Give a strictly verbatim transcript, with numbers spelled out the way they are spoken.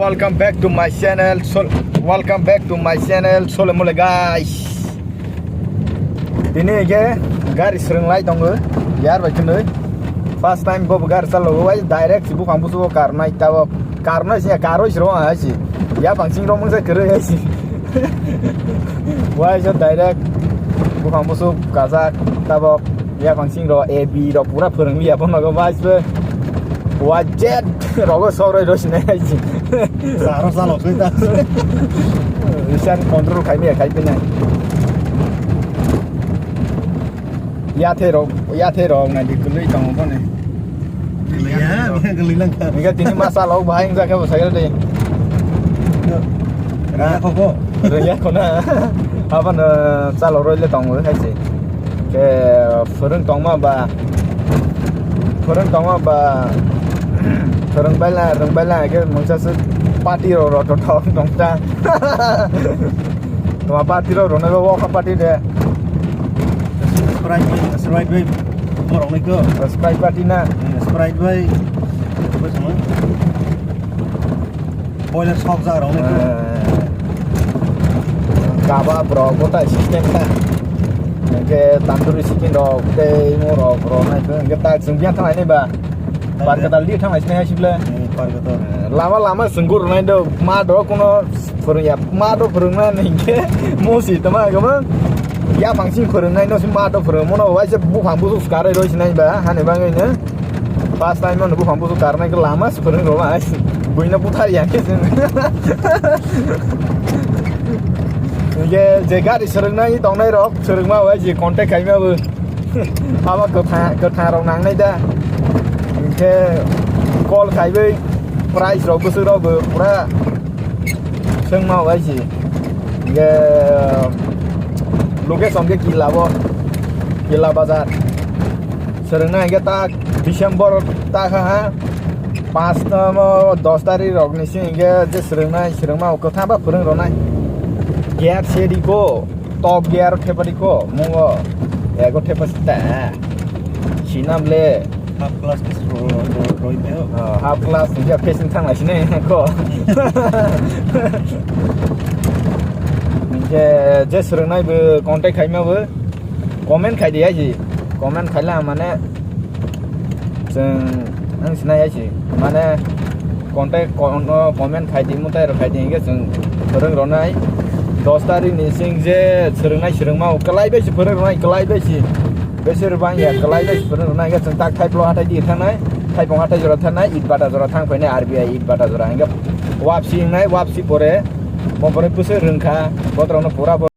Welcome back to my channel. Sol welcome back to my channel. Sole mole guys. Tini ke gari srwnglai tongo. Yar bai khnoi. First time bo gari chalo wai direct si bukhang busu karnai tabo. Karnai si karoi sro ai si. Ya bangsing romang sa kere ai si. Wai so direct bukhang busu kajak tabo. Ya bangsing ro A B ro pura phwrwng liya bono go bai se. Wa jet ro go soroi ro sinai ai si. Saro salo sui ta. Isan control khai mi khai pinai. Yathe rok, yathe rok na di kului tongo boni. Geliya, geli langkha. Enggak, tini masa lo bahai enggak ke saya deh. Raya koko. Raya kona. Apa na chalo roi le tongo hai si. Ke phwrwng tongma ba. Phwrwng tongma ba. Phwrwng baila, rwng baila ke mungsa se party ro ro to thong tong ta. Tuma party ro ro na wo ka party de. Sprite bai, Sprite bai borok nai ko. Sprite party na. Eh, Sprite bai. Bai sama. Boiler sok ja rok nai ko. Eh, kaba bro, kota system ta. Ke tandoori chicken rok, tei mo rok, bro nai ko. Ke ta sung biang thang nai ba. Parkatal di thang nai sini hai sibla. Eh, parkatal. Eh, lama lama sunggur nai do, ma do kono Phwrwngya, ma do phwrwngna hinkhe musi tama gama. Ya bangsing phwrwngnai no si ma do phwrwngmo no waisa buphang busuk skarwi roi sinai ba hani bangwi no. Pas time no buphang busuk karnai khe lama si phwrwng roma ai. Buino buthar ya khe. Hinkhe je gari swrwngnai tongnai rok swrwngma wai je contact khaima bo. Abo kwthang, kwthang rok nangnai da. Hinkhe call khaiwi price rok bwswk rok bo pura swngma wai si. Hinkhe location khe Killa bo, Killa bazar. Swrwngna hinkhe ta December ta kha ha. Panch tamo dos tarik rok ni simi hinkhe je swrwngnai, swrwngma kwthang ba phwrwng rwnai. Gear seri ko. Top gear thepari ko, mungo ego thepasi ta. Sinam le. Half class ni ro-, ro-, ro-, roi teo. Oh, half class ni ya facing thang lai sini ko. Je, je swrwngnai bo contact khaima bo. Comment khai di aji. Comment khaila mane Chwng ang sinai ya si, mane contact, con-, o comment khai di, mutai rok khai di, hinkhe chwng phwrwng rwnai. Dos tarik ni sing je swrwngnai swrwngma o kwlai bai si phwrwng rwnai, kwlai bai si. Besir bang ya kwlai bai si phwrwng rwnai, hinkhe chwng tak Thaiplo hathai di thangnai, Thaipong hathai jora thangnai, Itbata jora thang phainai, R B I Itbata jora, hinkhe wapsi wngnai, wapsi pore, mo pore bwswk rwngkha, botrokno pura bo